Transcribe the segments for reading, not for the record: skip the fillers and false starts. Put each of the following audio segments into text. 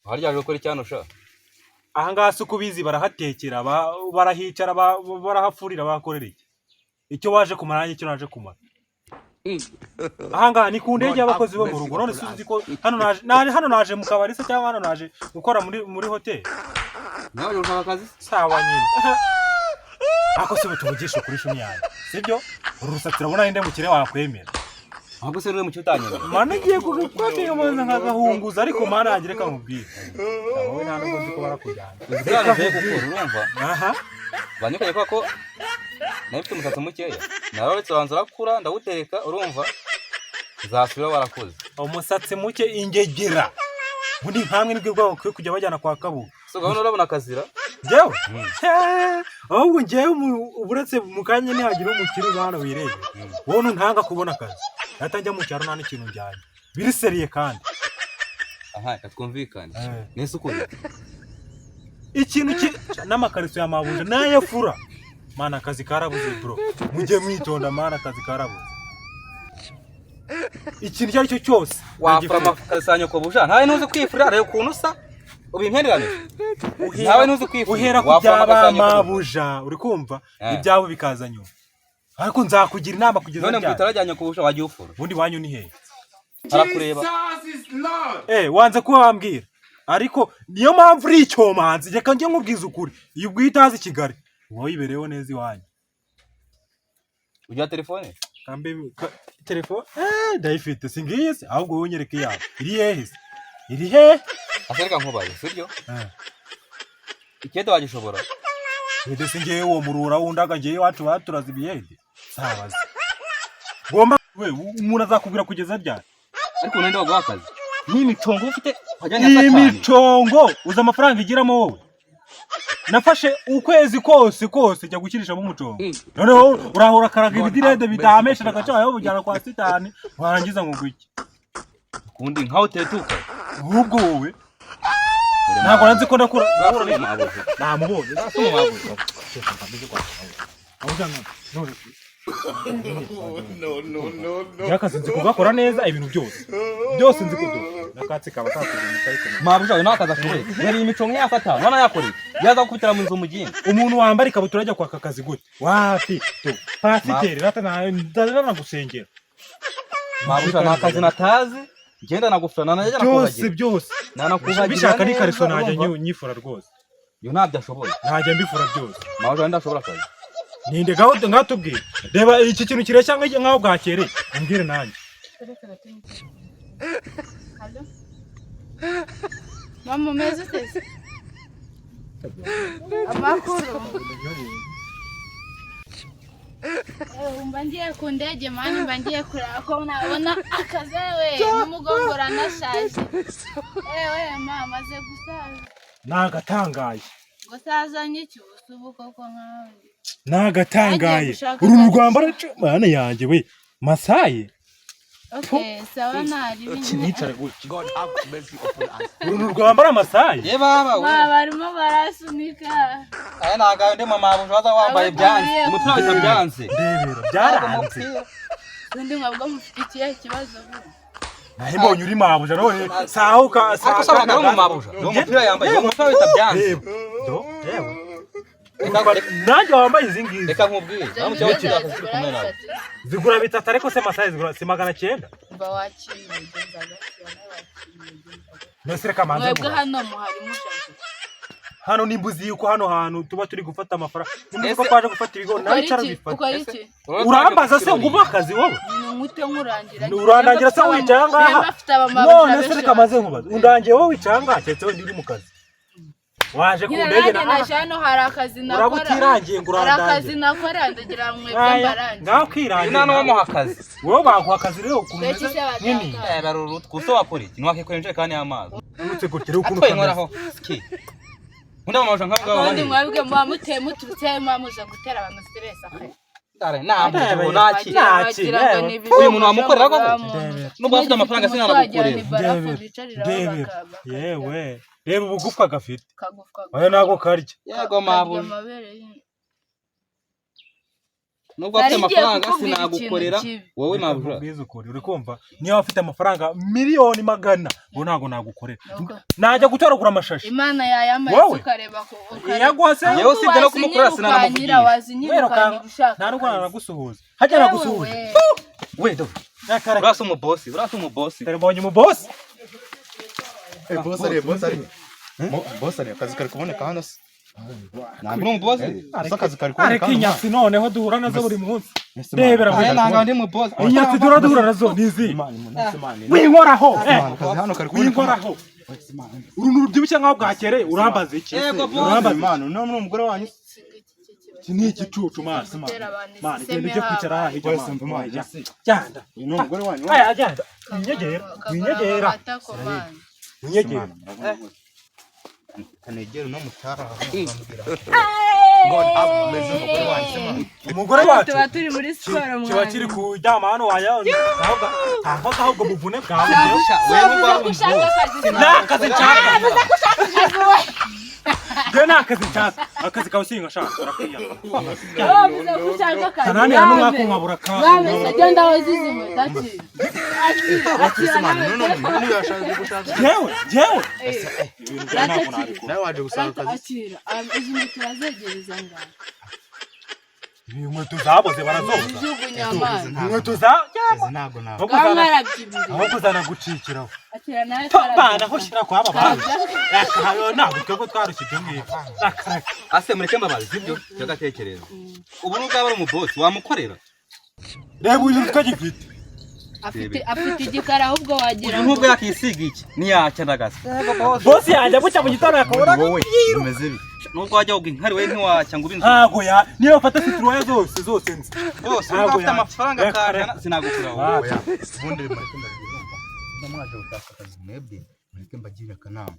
Harya waje gukora icyano sha? Ahangaha si uko ubizi, barahatekera, barahicara, barahafurira, bahakorera iki? Icyo waje kumara nanjye icyo naje kumara ahangaha ni ku ndege y'abakozi bo mu rugo. None se uzi ko hano naje hano naje mu kabari se, cyangwa hano naje gukora muri hoteli? Nawe waje gushaka akazi se? Sawa nyine. Ariko se ubu tuvugishe ukuri, shumi yanjye, sibyo? Uru rusatsi urabona ninde mukire wakwemera? Ahubwo se ruri mu cyutanyemera? Mana, igiye kugakwateka nkagahunguza, ariko mana yanjye, reka nkubwire, wowe nta nubwo nzi ko barakujyana. Uzi ko hano mvuye gukura, urumva? Aha. Banyukanye kubera ko nari mfite umusatsi mukeya, nararetse ubanza urakura, ndawutereka, urumva? Nzasubira warakoze. Umusatsi muke, ingegera ubundi nkamwe nibwo bwabo bakwiye kujya bajyana kwa Kabuga. So gahunda, urabona akazira. Njyewe? Ahubwo njyewe uretse mu kanya nihagira umukire uza hano wirebe, wowe ntanga kubona akazi, ahita njya mu cyaro, nta n'ikintu njyanye, biri sérieux kandi. Aha, reka twumvikane. Nese ukuri? Ikintu ki n'amakariso ya mabuja n'ayo fura. Mana, akazi karabuze bro, mujye mwitonda. Mana, akazi karabuze, ikintu icyo ari cyo cyose Wafura ndagifite. amakariso ya nyokobuja? Ntawe ntuzi kwifurira, reba ukuntu usa ubu, impenderane ntawe ntuzi kwifurira. Uhera ku Wafura byaba amakariso ya nyokobuja. mabuja, uri kumva? Eh. Ibyabo bikaza nyuma, ariko nzakugira inama kugeza None mu ryari? bitaro rya nyokobuja wagiye ufura? Ubundi wanyu ni hehe? Harakureba. Eh, wanze kuba wambwira, ariko niyo mpamvu uri icyomanzi. Reka njye nkubwiza ukuri, iyo ubwiye utazi i Kigali uba wibereyeho neza iwanyu. Ugira telefone? Kambe telefone, eh, ndayifite, singiye se? Ahubwo wowe unyereke iyawe iri hehe se, iri hehe? Ase reka nkubaye, sibyo? Eh. Ikete wagishobora? Ede se ngewe uwo murura wundaga, ngewe iwacu baturaze ibiyede, sabaze ngomba we umuntu azakubwira kugeza ryari? Ariko ninde waguha akazi n'imicongo ufite wajyanye na Iyi Satani? Micongo uzi amafaranga igiramo wowe? Nafashe ukwezi kose kose njya gushyirishamo umucongo, noneho urahura akaraga ibidirede bidahamesha agacayo bujyana kwa Sitani, warangiza ngo ngwiki? Ukundi nkaho utetuka. Ahubwo wowe ntabwo nanzi ko ndakura. Mabuja. Namubonye. Asoma mabuja. None akazi nzi kugakora neza, ibintu byose byose nzi kudo n'akatsi kaba kakugumisha, ariko Mabuja, uyu nta kazi ashoboye. Yari imicongo ya Satani, none yakoreye yaza gukubitira mu nzu umuginga. Umuntu wambara ikabutura ajya kwaka akazi gute? Wapi tu pasiteri rata ndanagusengera. Mabuja, nta kazi natazi, ngenda nagufura nanajya Byose nakuhagira. Byose. Nanakuhagira. Bishaka n'ikariso Neza, najya urumva? nyifura rwose. Uyu ntabyo ashoboye. Najya mbifura byose. Mabuja, wenda ashobora akazi. Ninde? Ngaho ngatubwire, reba iki kintu kireshya nk'aho bwakereye, umbwire nanjye. Halo? Mama, umeze ute se? Amakuru? Mba ngiye ku ndege man, mba ngiye kureba ko nabona akazi we, n'umugongo uranashaje. Ewe ma, maze gusaza. Nagatangaye. Gusaza n'iki ubu koko nkawe? Nagatangaye. Agiye gushaka Uru akazi. rwambara, mana yanjye we, masaye. Okay, sawa, ntari. Nicare gutya, uru rwambara masaye. Ye baba we! Ma, barimo barasunika. Aya ni agayo ndi mama mabuja waza wambaye Abo byanze. duhuriye. Umupira wahita byanze. Ndebera, byaranze. Undi mwabwo mufite ikihe kibazo vuba? Nahe mbonye uri mabuja, none saho ka Ariko se ntabwo ari umumabuja ni umupira yambaye, uwo mupira wahita byanze. Reba do, yewe. Reka Nanjye wambaye izi ngizi. Reka nkubwire, nawe mu kibazo cy'akazi turi kumwe nawe. Zigura bitatu, ariko se masaye zigura si 900? Mba wakiriye, ugenza gake, nawe wakiriye, ugenza gake. Mbese reka manze Mwebwe nkubaze. hano muhari mushaka Hano nimba uzi yuko hano hantu tuba turi gufata amafaranga, nimba uzi ko Ese- twaje gufata ibigo nawe Ukora icara iki? bifata. Ukora iki? Urambaza se ngo umpe akazi wowe? Ni nkute nkurangira? Urandangira se wicaye aha ngaha? Niba afite abamabuja None se benshi. reka maze nkubaze, undangiye wowe wicaye aha ngaha, keretse wenda uri mu kazi waje ku Nyine ndege nanjye na naje hano, hari akazi Uraba nakora. utirangiye ngo Hari akazi urandangira. nakora, ndagira ngo mwebwe Aya, mbarangiye. ngaho kwirangira. Nta n'uwamuha akazi. Wowe baguha akazi rero ukuntu Mbese umeze se bataka? nk'ini. Barurutwa uso wakora iki? Ntiwakikorera injerekani y'amazi? Urutse gutya, rero ukuntu Atwaye kameze. inkoraho ski undi mamabuja nk'abo ngabo. Ubundi bari mwebwe muba muteye muturutse he, muba muje gutera abantu stress aka? Dare, nta naki. Naki, Wagira ngo yewe. ni ibijumba. Uyu muntu wamukorera koko? Ndebera. Nubwo afite amafaranga sinanagukorera. Ndebera, ndebera, yewe, reba ubugufwa gafite. Kagufwa. Oya, ntabwo karya. Yego mabuja. Amabere. Nubwo afite Nari ngiye amafaranga kukubwira ikintu sinagukorera kibi. wowe mabuja. Ubwiza ukuri, uri kumva? Niba afite amafaranga 1,000,000 ubu ntabwo nagukorera. Nuko- Najya gutoragura amashashi. Imana yayamaye. Wowe? Ukareba ko ukareba. Yaguha se? Yewe usibye no kumukorera Wazinyirukanyira sinanamuvugisha. wazinyirukanyira ushaka Nta nubwo akazi. nanagusuhuza, hajya nagusuhuza. Yewe We do. Reka reka. Urasa umubosi, urasa umubosi. Dore mbonye umubosi. Eh, boss ari, boss ari. Boss ari, akazi kari kuboneka hano se? Ntabwo uri umubosi? Ese akazi kari kuboneka Areka hano? inyatsi noneho duhura nazo buri munsi. Ese man, Rebera akazi Aya kari ntabwo kuboneka. ndi umubosi. Inyatsi duhura duhura nazo ni izi. Man, man, man. Winkoraho, eh. Man, akazi hano kari kuboneka. Winkoraho. Uru ni urubyibushye nkaho bwakereye, urambaza iki? Yego, boss. Urambaza iki? Man, uno ni umugore wanyu. Iki ni igicucu, man. Gutera abantu Man, iseseme genda ujye kwicara haba. hariya hirya, Wese man. mva, man. Jya. Genda. Uyu ni umugore wanyu. Aya, genda. Winyegera, Kagora winyegera, amatako, man. winyegera. Kanegera uno mutara bambwira. God have mercy, umugore wanyu se man. Umugore wacu Tuba turi muri siporo kiba mwana. kiri kuryama hano, wajya ahubwo ahubwo buvune bwawe. Wewe nubwo Wavuze ari ko ushaka umubosi. akazi. Nta kazi nshaka. Wavuze ko ushaka akazi we. Njye nta kazi nshaka, akazi kawe singa shaka, urakwiye. Wavuze ko ushaka akazi. Kanani hano mwakunkabura ka. Mwamese genda wazize inkweto, akira. Akira, akira nawe. None uyu yashaje gushaka. Jewe, jewe. Rata akira. Nawe waje gusaba Rata akazi. akira. Izi nkweto urazegereza ngaho. Inkweto zaboze barazoza. Ujugunya amazi. Inkweto za Izi ntabwo nawe. aho Bwa kuzana mwarabyibuye. aho kuzana gucikiraho. Akira nawe. Bana aho shyira kwa aba bantu. Reka ntabwo twebwe twarushye ibyo ngibyo. Reka reka. Ase mureke mbabazi sibyo? Byagatekereza. Ubu nubwo aba ari umubosi wamukorera. Reba uyu tukagifite. Afite igikara ahubwo wagira Uyu nubwo yakisiga iki? Ntiyacya ndagasa. Bosi yanjye bucya mu gitondo akabona. Wowe bimeze bite? Nubwo wajya woga inkari we ntiwacya ngo ube inzu. Ntabwo ya niba bafata situruwaya zose zose nzi. Bose nubwo Ntabwo afite yacya. amafaranga Reka, kajana reka. sinagukura wowe. Oya, ubundi mureke mbabwire. Niba mwaje gushaka akazi mwebwe, mureke mbagirire akanama.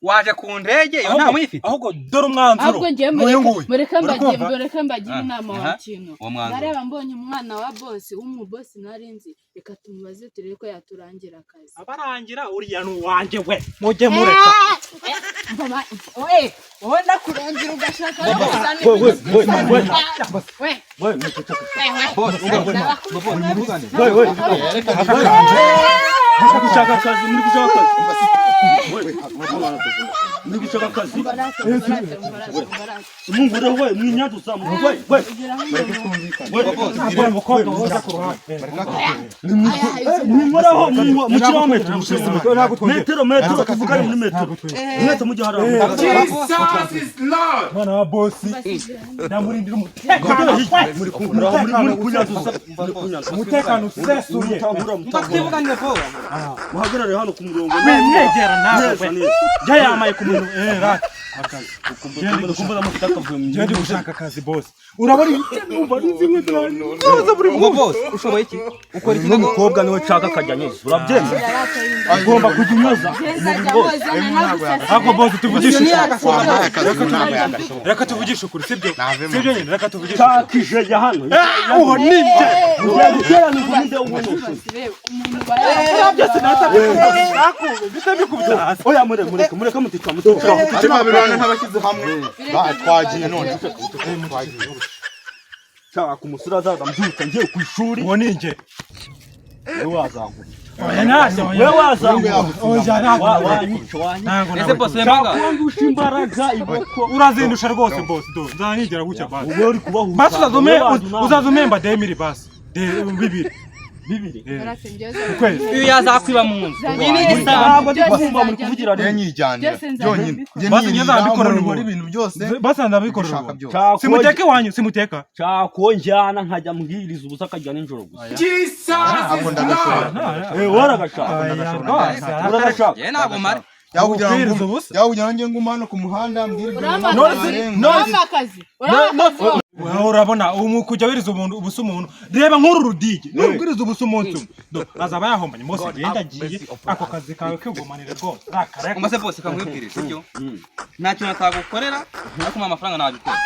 Waje ku ndege iyo nta muyifite. Ahubwo dore umwanzuro. Ahubwo ngiye N'uyu nguyu. mureke Uri mbagire kumva? mureke mbagire Ah, inama wa aha. kintu. Uwo mwanzuro. Nareba mbonye umwana wa bosi w'umubosi nari nzi, reka tumubaze turebe ko yaturangira akazi. Abarangira uriya ni uwanjye we. Mujye mureka. We wowe ndakurangira ugashaka no kuzana We, we, ibintu we, we. we We, Boss, we, we. Muri gushaka akazi, muri gushaka akazi. Muri gushaka akazi. Mungure we mwinyaduza we we. We, umukobwa woza ku ruhande. Mwinkoraho mukiraho metero, metero, metero, tuvugane muri metero, mwese mujye hariya. Mwana wa bosi. Ndamurindira umutekano. Muri kunyaduza, muri kunyaduza. Umutekano usesuye. Mutahura, mutahura. Twivuganire vuba. Muhagarare hano ku murongo. Mwegera nawe Neza, we. neza. Jya yamaye ku muntu. Eh, rata. Kumva amavuta akavuye mu Njye ndi gushaka akazi bosi. Urabona umva n'izi nkweto zoza buri Ubwo munsi. boss ushoboye iki? Ukora iki? N'umukobwa niwe nshaka akajya anyoza, urabyemera? Ugomba kujya unyoza. Ariko bosi tuvugishe ukuri. Wampaye akazi ntabwo yagashobora. Reka tuvugishe ukuri, sibyo? Navemo. Sibyo nyine, reka tuvugishe ukuri. Nshaka ijya hano. Uwo ni njye. Ugiye guterana ingumi umuntu. Byose bisa bikubita hasi. Oya, mureke, mureke, mureke, mutica mutica. Ariko babirana nk'abashyize hamwe. Ba, twagiye none. Twagiye. Nshaka umusore azaza mbyutsa ngiye ku ishuri. Uwo ni njye. Wewe wazankubita. Oya ntashya. Wewe wazankubita. Oya ntabwo. Wanyica, wanyica. Ntabwo Ese nawe. boss wembaga? Wandusha imbaraga iboko. Urazindusha rwose bosi do. Nzanigera gutya basi. Wowe uri kubahuza. Basi uzaza Wowe waza unama. uzaza umemba 2000 basi. De bibiri. Bibiri. Ukwezi. Uyu yazakwiba mu nzu. Uyu ni igisambo. Ntabwo ndi kumva muri kuvugira Njye rimwe. nyijyanira Byose nzajya byonyine. mbikora. Njye Basi njye nirira, nzabikorera umuntu ubuntu. nkora ibintu byose. Basi ndabikorera Ushaka ubuntu. byose. Simuteka iwanyu, simuteka. Nshaka uwo njyana nkajya mbwiriza ubusa akajya nijoro gusa. Ntabwo ndagashobora. Eh, waragashaka. Rwose. Uragashaka. Yewe ntabwo mara. Yaba kugira ngo Ubwiriza ubusa. yaba kugira ngo njye ngume hano ku muhanda mbwirwe Urampa akazi. Urampa akazi wowe. Wowe urabona umu kujya wiriza umuntu ubusa umuntu, reba nk'uru rudigi nubwiriza ubusa umunsi umwe Do, azaba yahombanye mose agenda agiye ako kazi kawe kigumanire rwose rakareka. Umva se boss kamwibwire sibyo? Nta kintu atagukorera ariko amafaranga nabikora.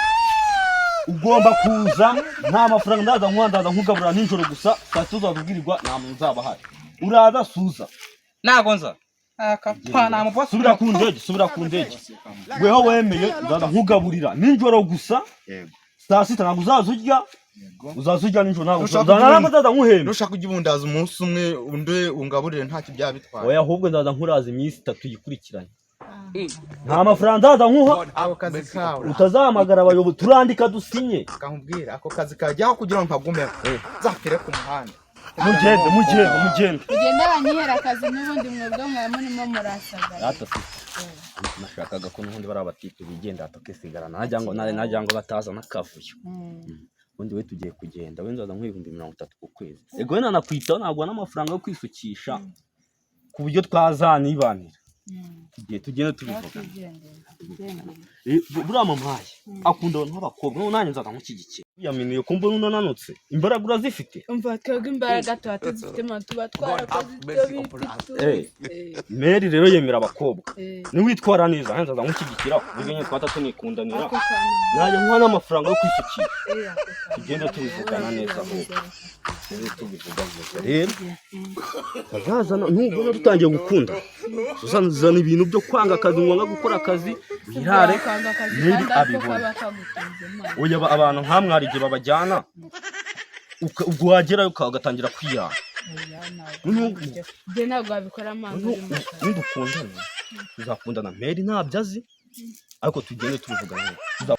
Ugomba kuza nta mafaranga ndaza nkuha, ndaza nkugaburira nijoro gusa. Saa sita uzaza ubwirirwa, nta muntu uzaba ahari. Uraza suza. Ntabwo nza. Akapa nta mubosi. Subira ku ndege, subira ku ndege. Weho wemeye nzaza nkugaburira nijoro gusa. Yego. Saa sita ntabwo uzaza urya. Uzaza ujya nijoro, ntabwo Nushaka nzaza, ntabwo nzaza nkuhemba. Nushaka ujya ubundaza umunsi umwe, undi ungaburire, ntacyo byaba bitwaye. Oya, ahubwo nzaza nkuraza iminsi 3 yikurikiranye. Nta mafaranga nzaza nkuha. Ako kazi kawe. Utazahamagara abayobozi, turandika dusinye. Kakubwira ako kazi kajyaho kugira ngo nkagumeho, nzapfire ku muhanda. Mugende, mugende, mugende. Ugenda banyihera akazi, n'ubundi mwebwe mwari murimo murasagara. Rata se, nashakaga ko n'ubundi bari abatipe bigenda tukisigarana, najya ngo nare najya ngo bataza n'akavuyo. Ubundi we tugiye kugenda, we nzaza nk'30,000 ku kwezi. Ego, we nanakwitaho, ntabwo n'amafaranga yo kwisukisha ku buryo twazanibanira. Tugiye, tugende tubivuga. Twigendere, twigendere. Buriya mamaye akunda abantu b'abakobwa, noneho nanjye nzaza nkushyigikira. Yaminuye ko mbona unananutse, imbaraga urazifite? Umva, twebwe imbaraga tuba tuzifite, tuba twarakoze ibyo bita. Mary rero yemera abakobwa. Niwitwara neza, nanjye nzaza nkushyigikira ku buryo nyine twahita tunikundanira. Ako kantu. Najya nkuha n'amafaranga yo kwisukira. Ako kantu. Tugende tubivugana neza, ahubwo tugende tubivuga neza. Rero utazazana, nubona dutangiye gukunda uzazana ibintu byo kwanga akazi, ngo gukora akazi wirare. Kwanga akazi Mary kandi ariko abibona. kaba kagutunze, Imana. Oya, abantu nkamwe hari igihe babajyana, ubwo wagerayo ugatangira kwiyanga. Oya, ntabwo ibyo ntabwo wabikora amazi uri mu kazi. Nidukundana tuzakundana, Mary ntabyo azi, ariko tugende tubivugana neza.